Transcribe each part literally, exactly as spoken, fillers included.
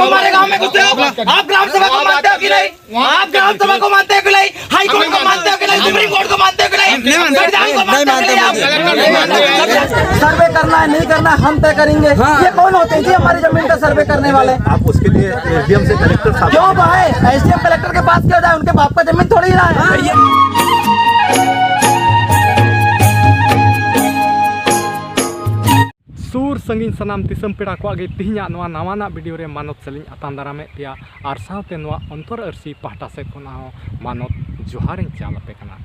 हमारे गांव में घुसते हो, आप ग्राम सभा को मानते हो कि नहीं? आप ग्राम सभा को मानते हो कि नहीं? हाई कोर्ट को मानते हो कि नहीं? सुप्रीम कोर्ट को मानते हो कि नहीं? संविधान को मानते हो कि नहीं? सर्वे करना है, नहीं करना, हम तय करेंगे। ये कौन होते हैं जी हमारी जमीन का सर्वे करने वाले? आप उसके लिए एसडीएम से कलेक्टर साहब क्यों भाई? एसडीएम कलेक्टर के पास क्यों जाए? उनके बाप का जमीन थोड़ी ना है। ᱥᱩᱨ ᱥᱟᱺᱜᱤᱧ ᱥᱟᱱᱟᱢ ᱫᱤᱥᱚᱢ ᱯᱮᱲᱟ ᱠᱚᱣᱟᱜ ᱜᱮ ᱛᱮᱦᱮᱧᱟᱜ ᱱᱚᱣᱟ ᱱᱟᱣᱟᱱᱟᱜ ᱵᱷᱤᱰᱤᱭᱳ ᱨᱮ ᱢᱟᱱᱚᱛ ᱥᱟᱹᱞᱤᱧ ᱟᱛᱟᱝ ᱫᱟᱨᱟᱢᱮᱫ ᱯᱮᱭᱟ ᱟᱨ ᱥᱟᱶᱛᱮ ᱱᱚᱣᱟ ᱚᱱᱛᱚᱨ ᱟᱹᱨᱥᱤ ᱯᱟᱦᱴᱟ ᱥᱮᱫ ᱠᱷᱚᱱᱟᱜ ᱦᱚᱸ ᱢᱟᱱᱚᱛ ᱡᱚᱦᱟᱨᱤᱧ ᱪᱟᱞ ᱟᱯᱮ ᱠᱟᱱᱟ᱾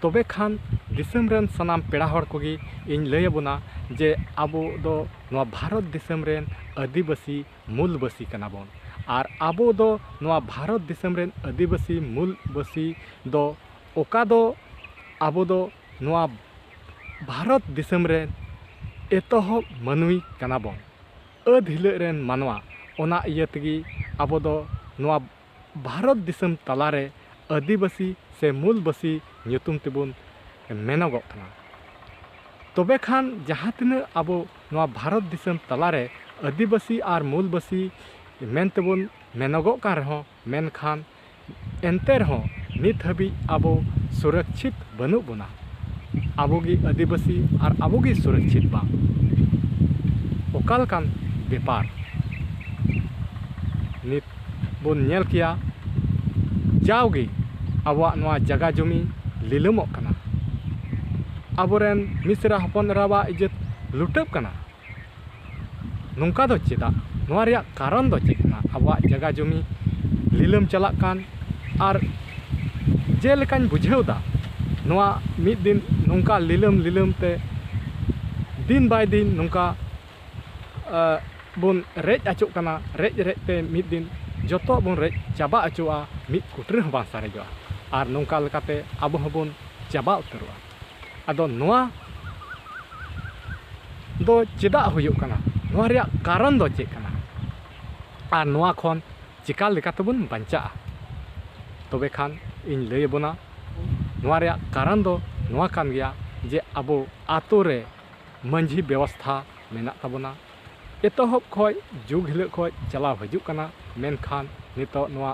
ᱛᱚᱵᱮ ᱠᱷᱟᱱ ᱫᱤᱥᱚᱢ ᱨᱮᱱ ᱥᱟᱱᱟᱢ ᱯᱮᱲᱟ ᱦᱚᱲ ᱠᱚᱜᱮ ᱤᱧ ᱞᱟᱹᱭ ᱟᱵᱚᱱᱟ ᱡᱮ ᱟᱵᱚ ᱫᱚ ᱱᱚᱣᱟ ᱵᱷᱟᱨᱚᱛ ᱫᱤᱥᱚᱢ ᱨᱮᱱ ᱟᱹᱫᱤᱵᱟᱹᱥᱤ ᱢᱩᱞᱵᱟᱹᱥᱤ ᱠᱟᱱᱟ ᱵᱚᱱ᱾ ᱟᱨ ᱟᱵᱚ ᱫᱚ ᱱᱚᱣᱟ ᱵᱷᱟᱨᱚᱛ ᱫᱤᱥᱚᱢ ᱨᱮᱱ ᱟᱹᱫᱤᱵᱟᱹᱥᱤ ᱢᱩᱞᱵᱟᱹᱥᱤ ᱫᱚ ᱚᱠᱟ ᱫᱚ ᱟᱵᱚ ᱫᱚ ᱱᱚᱣᱟ ᱵᱷᱟᱨᱚᱛ ᱫᱤᱥᱚᱢ ᱨᱮᱱ ᱮᱛᱚᱦᱚᱵ ᱢᱟᱹᱱᱢᱤ ᱠᱟᱱᱟ ᱵᱚᱱ, ᱟᱹᱫ ᱦᱤᱞᱟᱹᱜ ᱨᱮᱱ ᱢᱟᱱᱣᱟ᱾ ᱚᱱᱟ ᱤᱭᱟᱹ ᱛᱮᱜᱮ ᱟᱵᱚ ᱫᱚ ᱱᱚᱣᱟ ᱵᱷᱟᱨᱚᱛ ᱫᱤᱥᱚᱢ ᱛᱟᱞᱟᱨᱮ ᱟᱹᱫᱤᱵᱟᱹᱥᱤ ᱥᱮ ᱢᱩᱞᱵᱟᱹᱥᱤ ᱧᱩᱛᱩᱢ ᱛᱮᱵᱚᱱ ᱢᱮᱱᱚᱜᱚᱜ ᱠᱟᱱᱟ᱾ ᱛᱚᱵᱮ ᱠᱷᱟᱱ ᱡᱟᱦᱟᱸ ᱛᱤᱱᱟᱹᱜ ᱟᱵᱚ ᱱᱚᱣᱟ ᱵᱷᱟᱨᱚᱛ ᱫᱤᱥᱚᱢ ᱛᱟᱞᱟᱨᱮ ᱟᱹᱫᱤᱵᱟᱹᱥᱤ ᱟᱨ ᱢᱩᱞᱵᱟᱹᱥᱤ ᱢᱮᱱᱛᱮᱵᱚᱱ ᱢᱮᱱᱚᱜᱚᱜ ᱠᱟᱱ ᱨᱮᱦᱚᱸ, ᱢᱮᱱᱠᱷᱟᱱ ᱮᱱᱛᱮ ᱨᱮᱦᱚᱸ ᱱᱤᱛ ᱦᱟᱹᱵᱤᱡ ᱟᱵᱚ ᱥᱩᱨᱚᱠᱪᱷᱤᱛ ᱵᱟᱹᱱᱩᱜ ᱵᱚᱱᱟ᱾ ᱟᱵᱚᱜᱮ ᱟᱹᱫᱤᱵᱟᱹᱥᱤ ᱟᱨ ᱟᱵᱚᱜᱮ ᱥᱩᱨᱚᱠᱪᱷᱤᱛ ᱵᱟᱝ᱾ ᱚᱠᱟ ᱞᱮᱠᱟᱱ ᱵᱮᱯᱟᱨ? ᱱᱤᱛ ᱵᱚᱱ ᱧᱮᱞ ᱠᱮᱭᱟ, ᱡᱟᱣᱜᱮ ᱟᱵᱚᱣᱟᱜ ᱱᱚᱣᱟ ᱡᱟᱜᱟ ᱡᱚᱢᱤ ᱞᱤᱞᱟᱹᱢᱚᱜ ᱠᱟᱱᱟ, ᱟᱵᱚᱨᱮᱱ ᱢᱤᱥᱨᱟ ᱦᱚᱯᱚᱱ ᱮᱨᱟᱣᱟᱜ ᱤᱡᱽᱡᱚᱛ ᱞᱩᱴᱟᱹᱜ ᱠᱟᱱᱟ᱾ ᱱᱚᱝᱠᱟ ᱫᱚ ᱪᱮᱫᱟᱜ? ᱱᱚᱣᱟ ᱨᱮᱭᱟᱜ ᱠᱟᱨᱚᱱ ᱫᱚ ᱪᱮᱫ ᱠᱟᱱᱟ? ᱟᱵᱚᱣᱟᱜ ᱡᱟᱭᱜᱟ ᱡᱚᱢᱤ ᱞᱤᱞᱟᱹᱢ ᱪᱟᱞᱟᱜ ᱠᱟᱱ, ᱟᱨ ᱡᱮᱞᱮᱠᱟᱧ ᱵᱩᱡᱷᱟᱹᱣ ᱮᱫᱟ, ᱱᱚᱣᱟ ᱢᱤᱫ ᱫᱤᱱ ᱱᱚᱝᱠᱟ ᱞᱤᱞᱟᱹᱢ ᱞᱤᱞᱟᱹᱢ ᱛᱮ ᱫᱤᱱ ᱵᱟᱭ ᱫᱤᱱ ᱱᱚᱝᱠᱟ, ᱟ, ᱵᱚᱱ ᱨᱮᱡ ᱟᱪᱚᱜ ᱠᱟᱱᱟ᱾ ᱨᱮᱡ ᱨᱮᱡ ᱛᱮ ᱢᱤᱫ ᱫᱤᱱ ᱡᱚᱛᱚ ᱵᱚᱱ ᱨᱮᱡ ᱪᱟᱵᱟ ᱚᱪᱚᱣᱟᱜᱼᱟ, ᱢᱤᱫ ᱠᱩᱴᱨᱟᱹ ᱦᱚᱸ ᱵᱟᱝ ᱥᱟᱨᱮᱡᱚᱜᱼᱟ᱾ ᱟᱨ ᱱᱚᱝᱠᱟ ᱞᱮᱠᱟᱛᱮ ᱟᱵᱚ ᱦᱚᱸᱵᱚᱱ ᱪᱟᱵᱟ ᱩᱛᱟᱹᱨᱚᱜᱼᱟ᱾ ᱟᱫᱚ ᱱᱚᱣᱟ ᱫᱚ ᱪᱮᱫᱟᱜ ᱦᱩᱭᱩᱜ ᱠᱟᱱᱟ? ᱱᱚᱣᱟ ᱨᱮᱭᱟᱜ ᱠᱟᱨᱚᱱ ᱫᱚ ᱪᱮᱫ ᱠᱟᱱᱟ? ᱟᱨ ᱱᱚᱣᱟ ᱠᱷᱚᱱ ᱪᱮᱠᱟ ᱞᱮᱠᱟᱛᱮᱵᱚᱱ ᱵᱟᱧᱪᱟᱜᱼᱟ? ᱛᱚᱵᱮ ᱠᱷᱟᱱ ᱤᱧ ᱞᱟᱹᱭ ᱟᱵᱚᱱᱟ, ᱱᱚᱣᱟ ᱨᱮᱭᱟᱜ ᱠᱟᱨᱚᱱ ᱫᱚ ᱱᱚᱣᱟ ᱠᱟᱱ ᱜᱮᱭᱟ ᱡᱮ ᱟᱵᱚ ᱟᱛᱳ ᱨᱮ ᱢᱟᱹᱡᱷᱤ ᱵᱮᱵᱚᱥᱛᱷᱟ ᱢᱮᱱᱟᱜ ᱛᱟᱵᱚᱱᱟ, ᱮᱛᱚᱦᱚᱵ ᱠᱷᱚᱱ ᱡᱩᱜᱽ ᱦᱤᱞᱳᱜ ᱠᱷᱚᱱ ᱪᱟᱞᱟᱣ ᱦᱤᱡᱩᱜ ᱠᱟᱱᱟ᱾ ᱢᱮᱱᱠᱷᱟᱱ ᱱᱤᱛᱚᱜ ᱱᱚᱣᱟ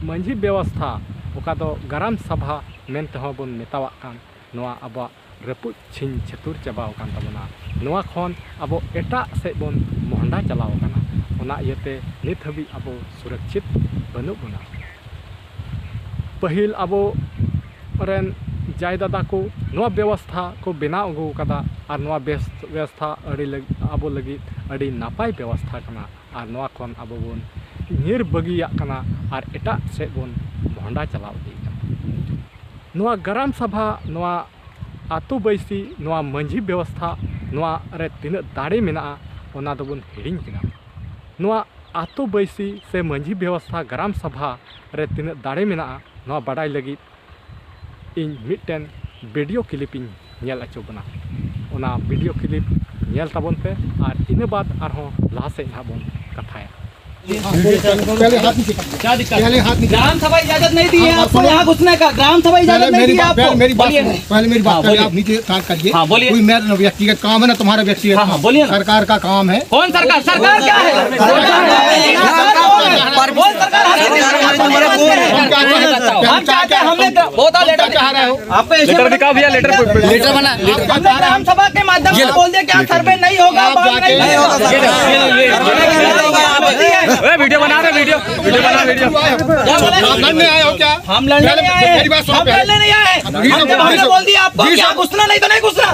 ᱢᱟᱹᱡᱷᱤ ᱵᱮᱵᱚᱥᱛᱷᱟ, ᱚᱠᱟ ᱫᱚ ᱜᱨᱟᱢ ᱥᱚᱵᱷᱟ ᱢᱮᱱ ᱛᱮᱦᱚᱸ ᱵᱚᱱ ᱢᱮᱛᱟᱣᱟᱜ ᱠᱟᱱ, ᱱᱚᱣᱟ ᱟᱵᱚᱣᱟᱜ ᱨᱟᱹᱯᱩᱫ ᱪᱷᱤᱝ ᱪᱷᱟᱹᱛᱩᱨ ᱪᱟᱵᱟᱣ ᱟᱠᱟᱱ ᱛᱟᱵᱚᱱᱟ᱾ ᱱᱚᱣᱟ ᱠᱷᱚᱱ ᱟᱵᱚ ᱮᱴᱟᱜ ᱥᱮᱫ ᱵᱚᱱ ᱢᱚᱦᱰᱟ ᱪᱟᱞᱟᱣ ᱟᱠᱟᱱᱟ᱾ ᱚᱱᱟ ᱤᱭᱟᱹᱛᱮ ᱱᱤᱛ ᱦᱟᱹᱵᱤᱡ ᱟᱵᱚ ᱥᱩᱨᱚᱠᱪᱷᱤᱛ ᱵᱟᱹᱱᱩᱜ ᱵᱚᱱᱟ᱾ ᱯᱟᱹᱦᱤᱞ ᱟᱵᱚ ᱨᱮᱱ ᱡᱟᱭ ᱫᱟᱫᱟ ᱠᱚ ᱱᱚᱣᱟ ᱵᱮᱵᱚᱥᱛᱷᱟ ᱠᱚ ᱵᱮᱱᱟᱣ ᱟᱹᱜᱩ ᱟᱠᱟᱫᱟ, ᱟᱨ ᱱᱚᱣᱟ ᱵᱮᱥ-, ᱵᱮᱵᱚᱥᱛᱷᱟ ᱟᱹᱰᱤ ᱞᱟᱹᱜ-, ᱟᱵᱚ ᱞᱟᱹᱜᱤᱫ ᱟᱹᱰᱤ ᱱᱟᱯᱟᱭ ᱵᱮᱵᱚᱥᱛᱷᱟ ᱠᱟᱱᱟ᱾ ᱟᱨ ᱱᱚᱣᱟ ᱠᱷᱚᱱ ᱟᱵᱚ ᱵᱚᱱ ᱧᱤᱨ ᱵᱟᱹᱜᱤᱭᱟᱜ ᱠᱟᱱᱟ ᱟᱨ ᱮᱴᱟᱜ ᱥᱮᱫ ᱵᱚᱱ ᱢᱚᱦᱰᱟ ᱪᱟᱞᱟᱣ ᱤᱫᱤᱜ ᱠᱟᱱᱟ᱾ ᱱᱚᱣᱟ ᱜᱨᱟᱢ ᱥᱚᱵᱷᱟ, ᱱᱚᱣᱟ ᱟᱛᱳ ᱵᱟᱹᱭᱥᱤ, ᱱᱚᱣᱟ ᱢᱟᱹᱡᱷᱤ ᱵᱮᱵᱚᱥᱛᱷᱟ, ᱱᱚᱣᱟ ᱨᱮ ᱛᱤᱱᱟᱹᱜ ᱫᱟᱲᱮ ᱢᱮᱱᱟᱜᱼᱟ, ᱚᱱᱟ ᱫᱚᱵᱚᱱ ᱦᱤᱲᱤᱧ ᱠᱮᱫᱟ᱾ ᱱᱚᱣᱟ ᱟᱛᱳ ᱵᱟᱹᱭᱥᱤ ᱥᱮ ᱢᱟᱹᱡᱷᱤ ᱵᱮᱵᱚᱥᱛᱷᱟ, ᱜᱨᱟᱢ ᱥᱚᱵᱷᱟ ᱨᱮ ᱛᱤᱱᱟᱹᱜ ᱫᱟᱲᱮ ᱢᱮᱱᱟᱜᱼᱟ, ᱱᱚᱣᱟ ᱵᱟᱰᱟᱭ ᱞᱟᱹᱜᱤᱫ ᱤᱧ ᱢᱤᱫᱴᱮᱱ ᱵᱷᱤᱰᱤᱭᱳ ᱠᱞᱤᱯ ᱤᱧ ᱧᱮᱞ ᱦᱚᱪᱚ ᱵᱚᱱᱟ᱾ ᱚᱱᱟ ᱵᱷᱤᱰᱤᱭᱳ ᱠᱞᱤᱯ ᱧᱮᱞ ᱛᱟᱵᱚᱱ ᱯᱮ, ᱟᱨ ᱤᱱᱟᱹ ᱵᱟᱫᱽ ᱟᱨᱦᱚᱸ ᱞᱟᱦᱟ ᱥᱮᱫ ᱱᱟᱦᱟᱜ ᱵᱚᱱ ᱠᱟᱛᱷᱟᱭᱟ᱾ पहले हाथ नीचे कर। क्या दिक्कत? ग्राम सभा इजाजत नहीं दी है आपको यहाँ घुसने का। ग्राम सभा इजाजत नहीं दी है आपको। मेरी बात, बोलिए। पहले मेरी बात, हाँ, पहले बोलिए। आप नीचे कान करिए। हाँ, बोलिए। कोई मेरा ना व्यक्तिगत काम है ना तुम्हारा व्यक्तिगत। हाँ, हाँ, बोलिए ना। सरकार का काम है। कौन सरकार? सरकार क्या है? सरकार कौन है? कौन सरकार? हम क्या चाहते हैं? हम क्या चाहते हैं? हमने तो बहुत लेटर दिखा रहे हो। आपको लेटर दिखाओ भैया, लेटर। लेटर बना, लेटर। हमने ग्राम सभा के माध्यम से बोल दिया कि यहाँ सर्वे नहीं होगा, बांध नहीं होगा। वीडियो बना रहे, वीडियो, वीडियो बना, वीडियो। आप लड़ने आए हो क्या? हम लड़ने नहीं आए हैं। मेरी बात सुनो। हम लड़ने नहीं आए हैं। हम जब हमने बोल दिया आपको कि आप घुसना नहीं तो नहीं घुसना।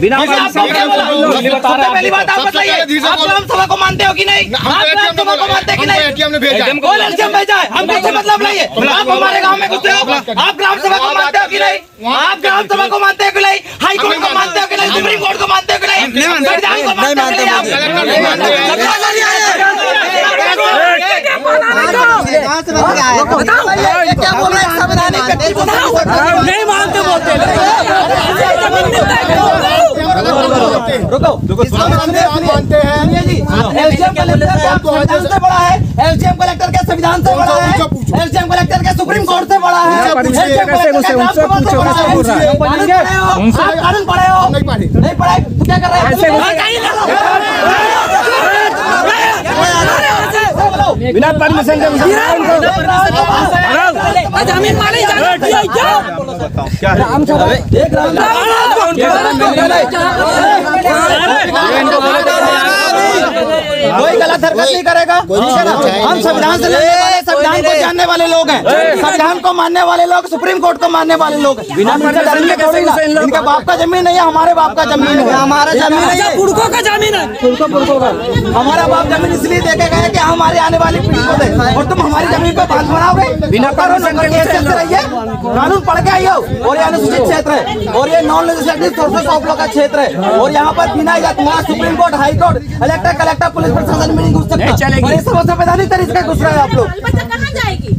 बिना आपको क्या बोला? सबसे पहली बात आप बताइए, आप ग्राम सभा को मानते हो कि नहीं? आप ग्राम सभा को मानते हो कि नहीं? कौन एसडीएम भेजा है? हमको इससे मतलब नहीं है। आप हमारे गांव में घुसते हो, आप ग्राम सभा को मानते हो कि नहीं? आप ग्राम सभा को मानते हो कि नहीं? हाई कोर्ट को मानते हो कि नहीं? सुप्रीम कोर्ट को मानते हो कि नहीं? संविधान को मानते हो कि नहीं आप? नहीं मानते बोलते। रुको, रुको, सुनो, सुनिए, सुनिए। एसडीएम कलेक्टर का संविधान से बड़ा है, एसडीएम कलेक्टर का संविधान से बड़ा है, एसडीएम कलेक्टर का सुप्रीम कोर्ट से बड़ा है। बिना परमिशन के कैसे घुसे? उनसे पूछो, कैसे बोल रहा है? उनसे। कानून पढ़े हो? नहीं पढ़े। नहीं पढ़े, तो क्या कर रहे हो? कैसे घुसे? बिना परमिशन के घुसे। जमीन मारे जा रही है क्या? क्या है? कोई गलत हरकत नहीं करेगा, ठीक है ना? हम संविधान से लड़ने वाले, संविधान को जानने वाले लोग हैं, संविधान को मानने वाले लोग, सुप्रीम कोर्ट को मानने वाले लोग हैं। हम इनसे डरेंगे थोड़ी ना। इनके बाप का जमीन नहीं है, हमारे बाप का जमीन है। हमारा जमीन है। अच्छा, पुरखों का जमीन है। पुरखों, पुरखों का। हमारा बाप जमीन इसलिए दे के गए कि हमारे आने वाली पीढ़ी को दे, और तुम हमारी जमीन पे बांध बनाओगे? बिना परमिशन के कैसे रहिए? कानून पढ़ के आइए। और ये अनुसूचित क्षेत्र है, और ये non legislative sources of law का क्षेत्र है, और यहाँ पर बिना इजाजत हमारा supreme court, high court, collector, collector, police प्रशासन भी नहीं घुस सकता। नहीं चलेगी। और ये सब संवैधानिक तरीके से घुस रहे हैं आप लोग। बाल बच्चा कहाँ जाएगी?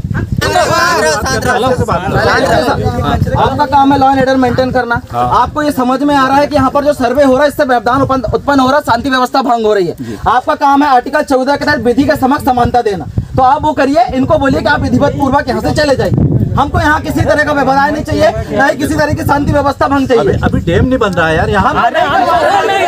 हम आपका काम है लॉ एंड ऑर्डर मेंटेन करना। आपको ये समझ में आ रहा है कि यहाँ पर जो सर्वे हो रहा है, इससे व्यवधान उत्पन्न उत्पन्न हो रहा है, शांति व्यवस्था भंग हो रही है। आपका काम है आर्टिकल चौदह के तहत विधि के समक्ष समानता देना। तो आप वो करिए, इनको बोलिए कि आप विधिवत पूर्वक यहाँ से चले जाइए। हमको यहाँ किसी तरह का व्यवधान नहीं चाहिए, ना ही किसी तरह की शांति व्यवस्था भंग चाहिए। अभी, अभी डैम नहीं बन रहा है यार, यहाँ। हम नहीं,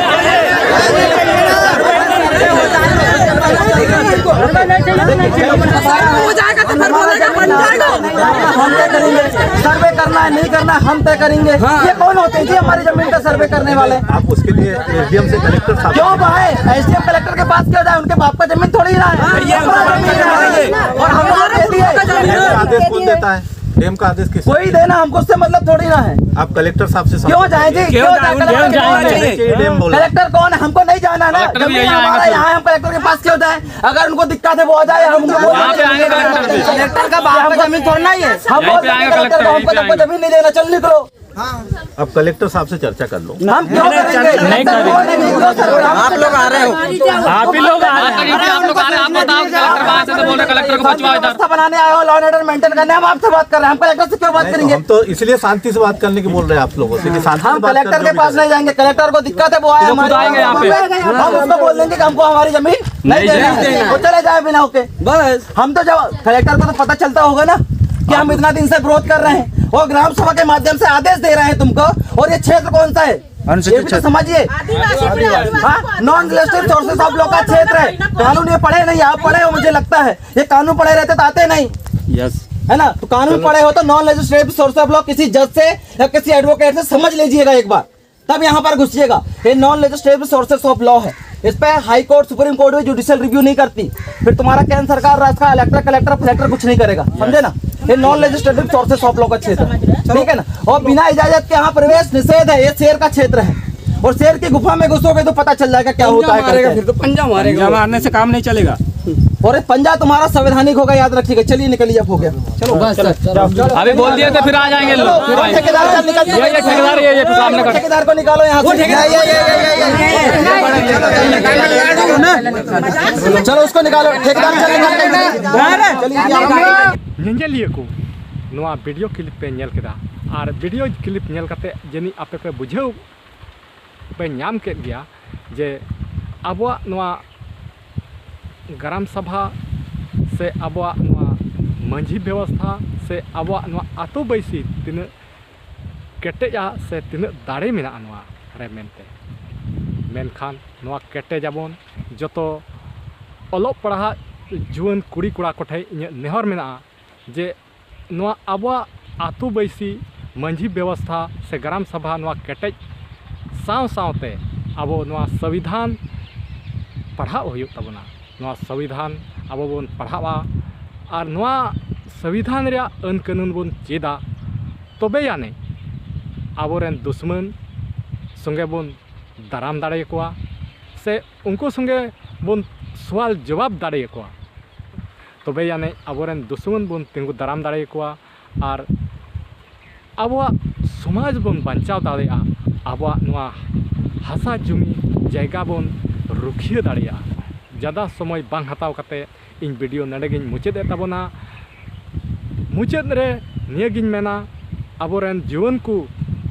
हो जाएगा तो फिर बोलेगा बन जाएगा। हम तय करेंगे, सर्वे करना है, नहीं करना है, हम तय करेंंगे। ये कौन होते हैं जी हमारी जमीन का सर्वे करने वाले? आप उसके लिए एसडीएम से कलेक्टर साहब। क्यों भाई, एसडीएम कलेक्टर के पास क्यों जाए? उनके बाप का जमीन थोड़ी ना है। ये हमारा जमीन है। और हम लोग दे दिए। डैम का आदेश कौन देता है? डैम का आदेश किस? कोई देना, हमको उससे मतलब थोड़ी ना है। आप कलेक्टर साहब से क्यों जाए जी? क्यों जाए? कलेक्टर क्यों जाए? कलेक्टर कौन है? हमको नहीं जाना ना। जमीन हमारा यहाँ है, हम कलेक्टर के पास क्यों जाए? अगर उनको दिक्कत है वो आ जाए, हम उनको बोल देंगे। कलेक्टर का बाप का जमीन थोड़ी ना ही है। हम बोल देंगे कलेक्टर को, हमको तो जमीन नहीं देना, चल निकलो। अब कलेक्टर साहब से चर्चा कर लो। हम क्यों करेंगे? नहीं करेंगे। आप लोग आ रहे हो। आप ही लोग आ रहे हैं। आप लोग आ रहे हैं, आप बताओ, कलेक्टर कहाँ से बोल रहे हैं, कलेक्टर को पूछवाओ इधर। व्यवस्था बनाने आए हो, लॉ एंड ऑर्डर मेंटेन करने, हम आपसे बात कर रहे हैं, हम कलेक्टर से क्यों बात करेंगे? हम तो इसलिए शांति से बात करने की बोल रहे हैं आप लोगों से कि शांति से हम बात कलेक्टर करने के में पास नहीं जाएंगे, कलेक्टर को दिक्कत है, वो आए हमारे पास। हम उसको बोल देंगे कि हमको हमारी जमीन नहीं देना है, वो चले जाए बिना ओके। बस हम तो जब कलेक्टर को तो पता चलता होगा ना, कि हम इतना दिन से विरोध कर रहे हैं और ग्राम सभा के माध्यम से आदेश दे रहे हैं तुमको, और ये क्षेत्र कौन सा है? अनुसूचित ये भी तो क्षेत्र। समझिए। हाँ, non registered sources of law का क्षेत्र है। कानून ये पढ़े नहीं, आप पढ़े हो, मुझे लगता है ये कानून पढ़े रहते तो आते नहीं। यस। है ना? तो कानून पढ़े हो तो non legislative source of law किसी जज से या किसी एडवोकेट से समझ लीजिएगा एक बार, तब यहाँ पर घुसिएगा। ये non legislative sources of law है, इस पे हाई कोर्ट, सुप्रीम कोर्ट भी जुडिशियल रिव्यू नहीं करती। फिर तुम्हारा केंद्र सरकार, राज्य का इलेक्टर, कलेक्टर फलेक्टर कुछ नहीं करेगा, समझे ना? ये non legislative sources of law का क्षेत्र है, ठीक है ना? और बिना इजाजत के यहाँ प्रवेश निषेध है। ये शेर का क्षेत्र है, और शेर की गुफा में घुसोगे तो पता चल जाएगा क्या होता है करके। फिर तो पंजा मारेगा। पंजा मारने से काम नहीं चलेगा। और ये पंजा तुम्हारा संवैधानिक होगा, याद रखिएगा। चलिए, निकलिए, अब हो गया। चलो, बस, चलो। अभी बोल दिए तो फिर आ जाएंगे लोग। ठेकेदार, चल, निकल। ये, ये ठेकेदार, ये, ये सामने का। ठेकेदार को निकालो यहाँ से। ये, ये, ये, ये, ये, ये। चलो, उसको निकालो, ठेकेदार, चल, निकल। ᱧᱮᱧᱮᱞᱤᱭᱟᱹ ᱠᱚ, ᱱᱚᱣᱟ ᱵᱷᱤᱰᱤᱭᱳ ᱠᱞᱤᱯ ᱯᱮ ᱧᱮᱞ ᱠᱮᱫᱟ, ᱟᱨ ᱵᱷᱤᱰᱤᱭᱳ ᱠᱞᱤᱯ ᱧᱮᱞ ᱠᱟᱛᱮ ᱡᱟᱹᱱᱤᱡ ᱟᱯᱮ ᱯᱮ ᱵᱩᱡᱷᱟᱹᱣ ᱯᱮ ᱧᱟᱢ ᱠᱮᱫ ᱜᱮᱭᱟ ᱡᱮ ᱟᱵᱚᱣᱟᱜ ᱱᱚᱣᱟ ᱜᱨᱟᱢ ᱥᱟᱵᱷᱟ ᱥᱮ ᱟᱵᱚᱣᱟᱜ ᱱᱚᱣᱟ ᱢᱟᱹᱡᱷᱤ ᱵᱮᱵᱚᱥᱛᱷᱟ ᱥᱮ ᱟᱵᱚᱣᱟᱜ ᱱᱚᱣᱟ ᱟᱛᱳ ᱵᱟᱹᱭᱥᱤ ᱛᱤᱱᱟᱹᱜ ᱠᱮᱴᱮᱡᱼᱟ ᱥᱮ ᱛᱤᱱᱟᱹᱜ ᱫᱟᱲᱮ ᱢᱮᱱᱟᱜᱼᱟ ᱱᱚᱣᱟ ᱨᱮ ᱢᱮᱱᱛᱮ᱾ ᱢᱮᱱᱠᱷᱟᱱ ᱱᱚᱣᱟ ᱠᱮᱴᱮᱡᱟᱵᱚᱱ ᱡᱚᱛᱚ ᱚᱞᱚᱜ ᱯᱟᱲᱦᱟᱜ ᱡᱩᱣᱟᱹᱱ ᱠᱩᱲᱤ ᱠᱚᱲᱟ ᱠᱚᱴᱷᱮᱱ ᱤᱧᱟᱹᱜ ᱱᱮᱦᱚᱨ ᱢᱮᱱᱟᱜᱼᱟ ᱡᱮ ᱱᱚᱣᱟ ᱟᱵᱚᱣᱟᱜ ᱟᱹᱛᱩ ᱵᱟᱹᱭᱥᱤ ᱢᱟᱹᱡᱷᱤ ᱵᱮᱵᱚᱥᱛᱷᱟ ᱥᱮ ᱜᱨᱟᱢ ᱥᱟᱵᱷᱟ ᱱᱚᱣᱟ ᱠᱮᱴᱮᱡ ᱥᱟᱶ ᱥᱟᱶᱛᱮ ᱟᱵᱚ ᱱᱚᱣᱟ ᱥᱚᱝᱵᱤᱫᱷᱟᱱ ᱯᱟᱲᱦᱟᱜ ᱦᱩᱭᱩᱜ ᱛᱟᱵᱚᱱᱟ᱾ ᱱᱚᱣᱟ ᱥᱚᱝᱵᱤᱫᱷᱟᱱ ᱟᱵᱚ ᱵᱚᱱ ᱯᱟᱲᱦᱟᱜᱼᱟ ᱟᱨ ᱱᱚᱣᱟ ᱥᱚᱝᱵᱤᱫᱷᱟᱱ ᱨᱮᱭᱟᱜ ᱟᱹᱱ ᱠᱟᱹᱱᱩᱱ ᱵᱚᱱ ᱪᱮᱫᱟ, ᱛᱚᱵᱮ ᱟᱹᱱᱤᱡ ᱟᱵᱚᱨᱮᱱ ᱫᱩᱥᱢᱟᱹᱱ ᱥᱚᱸᱜᱮ ᱵᱚᱱ ᱫᱟᱨᱟᱢ ᱫᱟᱲᱮᱭᱟᱠᱚᱣᱟ ᱥᱮ ᱩᱱᱠᱩ ᱥᱚᱸᱜᱮ ᱵᱚᱱ ᱥᱚᱣᱟᱞ ᱡᱚᱵᱟᱵ ᱫᱟᱲᱮᱭᱟᱠᱚᱣᱟ᱾ ᱛᱚᱵᱮ ᱟᱹᱱᱤᱡ ᱟᱵᱚᱨᱮᱱ ᱫᱩᱥᱢᱟᱹᱱ ᱵᱚᱱ ᱛᱤᱸᱜᱩ ᱫᱟᱨᱟᱢ ᱫᱟᱲᱮᱭᱟᱠᱚᱣᱟ ᱟᱨ ᱟᱵᱚᱣᱟᱜ ᱥᱚᱢᱟᱡᱽ ᱵᱚᱱ ᱵᱟᱧᱪᱟᱣ ᱫᱟᱲᱮᱭᱟᱜᱼᱟ, ᱟᱵᱚᱣᱟᱜ ᱱᱚᱣᱟ ᱦᱟᱥᱟ ᱡᱩᱢᱤ ᱡᱟᱭᱜᱟ ᱵᱚᱱ ᱨᱩᱠᱷᱤᱭᱟᱹ ᱫᱟᱲᱮᱭᱟᱜᱼᱟ᱾ ᱡᱟᱫᱟ ᱥᱚᱢᱚᱭ ᱵᱟᱝ ᱦᱟᱛᱟᱣ ᱠᱟᱛᱮ ᱤᱧ ᱵᱷᱤᱰᱤᱭᱳ ᱱᱚᱰᱮ ᱜᱤᱧ ᱢᱩᱪᱟᱹᱫ ᱮᱫ ᱛᱟᱵᱚᱱᱟ᱾ ᱢᱩᱪᱟᱹᱫ ᱨᱮ ᱱᱤᱭᱟᱹ ᱜᱤᱧ ᱢᱮᱱᱟ, ᱟᱵᱚᱨᱮᱱ ᱡᱩᱣᱟᱹᱱ ᱠᱚ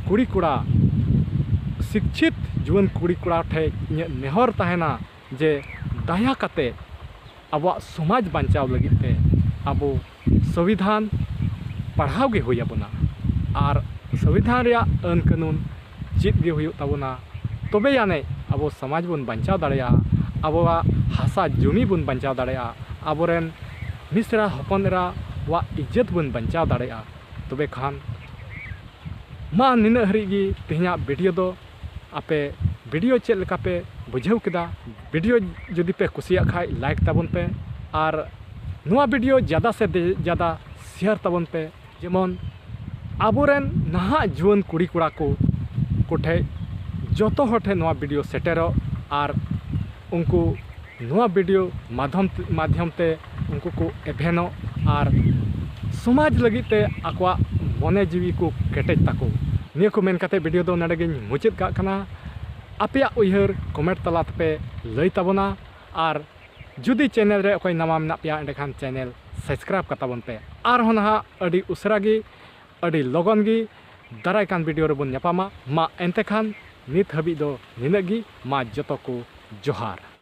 ᱠᱩᱲᱤ ᱠᱚᱲᱟ ᱥᱤᱠᱪᱷᱤᱛ ᱡᱩᱣᱟᱹᱱ ᱠᱩᱲᱤ ᱠᱚᱲᱟ ᱴᱷᱮᱱ ᱤᱧᱟᱹᱜ ᱱᱮᱦᱚᱨ ᱛᱟᱦᱮᱱᱟ ᱡᱮ ᱫᱟᱭᱟ ᱠᱟᱛᱮ ᱟᱵᱚᱣᱟᱜ ᱥᱚᱢᱟᱡᱽ ᱵᱟᱧᱪᱟᱣ ᱞᱟᱹᱜᱤᱫ ᱛᱮ ᱟᱵᱚ ᱥᱚᱝᱵᱤᱫᱷᱟᱱ ᱯᱟᱲᱦᱟᱣ ᱜᱮ ᱦᱩᱭ ᱟᱵᱚᱱᱟ᱾ ᱟᱨ ᱥᱚᱝᱵᱤᱫᱷᱟᱱ ᱨᱮᱭᱟᱜ ᱟᱹᱱ ᱠᱟᱹᱱᱩᱱ ᱪᱮᱫ ᱜᱮ ᱦᱩᱭᱩᱜ ᱛᱟᱵᱚᱱᱟ, ᱛᱚᱵᱮ ᱟᱹᱱᱤᱡ ᱟᱵᱚ ᱥᱚᱢᱟᱡᱽ ᱵᱚᱱ ᱵᱟᱧᱪᱟᱣ ᱫᱟᱲᱮᱭᱟᱜᱼᱟ, ᱟᱵᱚᱣᱟᱜ ᱦᱟᱥᱟ ᱡᱩᱢᱤ ᱵᱚᱱ ᱵᱟᱧᱪᱟᱣ ᱫᱟᱲᱮᱭᱟᱜᱼᱟ, ᱟᱵᱚᱨᱮᱱ ᱢᱤᱥᱨᱟ ᱦᱚᱯᱚᱱ ᱮᱨᱟ ᱣᱟᱜ ᱤᱡᱽᱡᱚᱛ ᱵᱚᱱ ᱵᱟᱧᱪᱟᱣ ᱫᱟᱲᱮᱭᱟᱜᱼᱟ᱾ ᱛᱚᱵᱮ ᱠᱷᱟᱱ ᱢᱟ ᱱᱤᱱᱟᱹᱜ ᱦᱟᱹᱨᱤᱡ ᱜᱮ ᱛᱮᱦᱮᱧᱟᱜ ᱵᱷᱤᱰᱤᱭᱳ ᱫᱚ᱾ ᱟᱯᱮ ᱵᱷᱤᱰᱤᱭᱳ ᱪᱮᱫ ᱞᱮᱠᱟ ᱯᱮ ᱵᱩᱡᱷᱟᱹᱣ ᱠᱮᱫᱟ? ᱵᱷᱤᱰᱤᱭᱳ ᱡᱩᱫᱤ ᱯᱮ ᱠᱩᱥᱤᱭᱟᱜ ᱠᱷᱟᱡ ᱞᱟᱭᱤᱠ ᱛᱟᱵᱚᱱ ᱯᱮ, ᱟᱨ ᱱᱚᱣᱟ ᱵᱷᱤᱰᱤᱭᱳ ᱡᱟᱫᱟ ᱥᱮ ᱫᱮ- ᱡᱟᱫᱟ ᱥᱮᱭᱟᱨ ᱛᱟᱵᱚᱱ ᱯᱮ, ᱡᱮᱢᱚᱱ ᱟᱵᱚᱨᱮᱱ ᱱᱟᱦᱟᱜ ᱡᱩᱣᱟᱹᱱ ᱠᱩᱲᱤ ᱠᱚᱲᱟ ᱠᱚ ᱠᱚᱴᱷᱮᱡ, ᱡᱚᱛᱚ ᱦᱚᱲ ᱴᱷᱮᱱ ᱱᱚᱣᱟ ᱵᱷᱤᱰᱤᱭᱳ ᱥᱮᱴᱮᱨᱚᱜ, ᱟᱨ ᱩᱱᱠᱩ ᱱᱚᱣᱟ ᱵᱷᱤᱰᱤᱭᱳ ᱢᱟᱫᱷᱚᱢ ᱢᱟᱫᱷᱭᱚᱢ ᱛᱮ ᱩᱱᱠᱩ ᱠᱚ ᱮᱵᱷᱮᱱᱚᱜ ᱟᱨ ᱥᱚᱢᱟᱡᱽ ᱞᱟᱹᱜᱤᱫ ᱛᱮ ᱟᱠᱚᱣᱟᱜ ᱢᱚᱱᱮ ᱡᱤᱣᱤ ᱠᱚ ᱠᱮᱴᱮᱡ ᱛᱟᱠᱚ᱾ ᱱᱤᱭᱟᱹ ᱠᱚ ᱢᱮᱱ ᱠᱟᱛᱮ ᱵᱷᱤᱰᱤᱭᱳ ᱫᱚ ᱱᱚᱰᱮ ᱜᱤᱧ ᱢᱩᱪᱟᱹᱫ ᱠᱟᱜ ᱠᱟᱱᱟ᱾ ᱟᱯᱮᱭᱟᱜ ᱩᱭᱦᱟᱹᱨ ᱠᱚᱢᱮᱱᱴ ᱛᱟᱞᱟ ᱛᱮᱯᱮ ᱞᱟᱹᱭ ᱛᱟᱵᱚᱱᱟ, ᱟᱨ ᱡᱩᱫᱤ ᱪᱮᱱᱮᱞ ᱨᱮ ᱚᱠᱚᱭ ᱱᱟᱣᱟ ᱢᱮᱱᱟᱜ ᱯᱮᱭᱟ, ᱮᱸᱰᱮᱠᱷᱟᱱ ᱪᱮᱱᱮᱞ ᱥᱟᱵᱥᱠᱨᱟᱭᱤᱵᱽ ᱠᱟᱛᱟ ᱵᱚᱱ ᱯᱮ᱾ ᱟᱨᱦᱚᱸ ᱱᱟᱦᱟᱜ ᱟᱹᱰᱤ ᱩᱥᱟᱹᱨᱟ ᱜᱮ, ᱟᱹᱰᱤ ᱞᱚᱜᱚᱱ ᱜᱮ ᱫᱟᱨᱟᱭ ᱠᱟᱱ ᱵᱷᱤᱰᱤᱭᱳ ᱨᱮᱵᱚᱱ ᱧᱟᱯᱟᱢᱟ᱾ ᱢᱟ ᱮᱱᱛᱮ ᱠᱷᱟᱱ ᱱᱤᱛ ᱦᱟᱹᱵᱤᱡ ᱫᱚ ᱱᱤᱱᱟᱹᱜ ᱜᱮ᱾ ᱢᱟ ᱡᱚᱛᱚ ᱠᱚ ᱡᱚᱦᱟᱨ᱾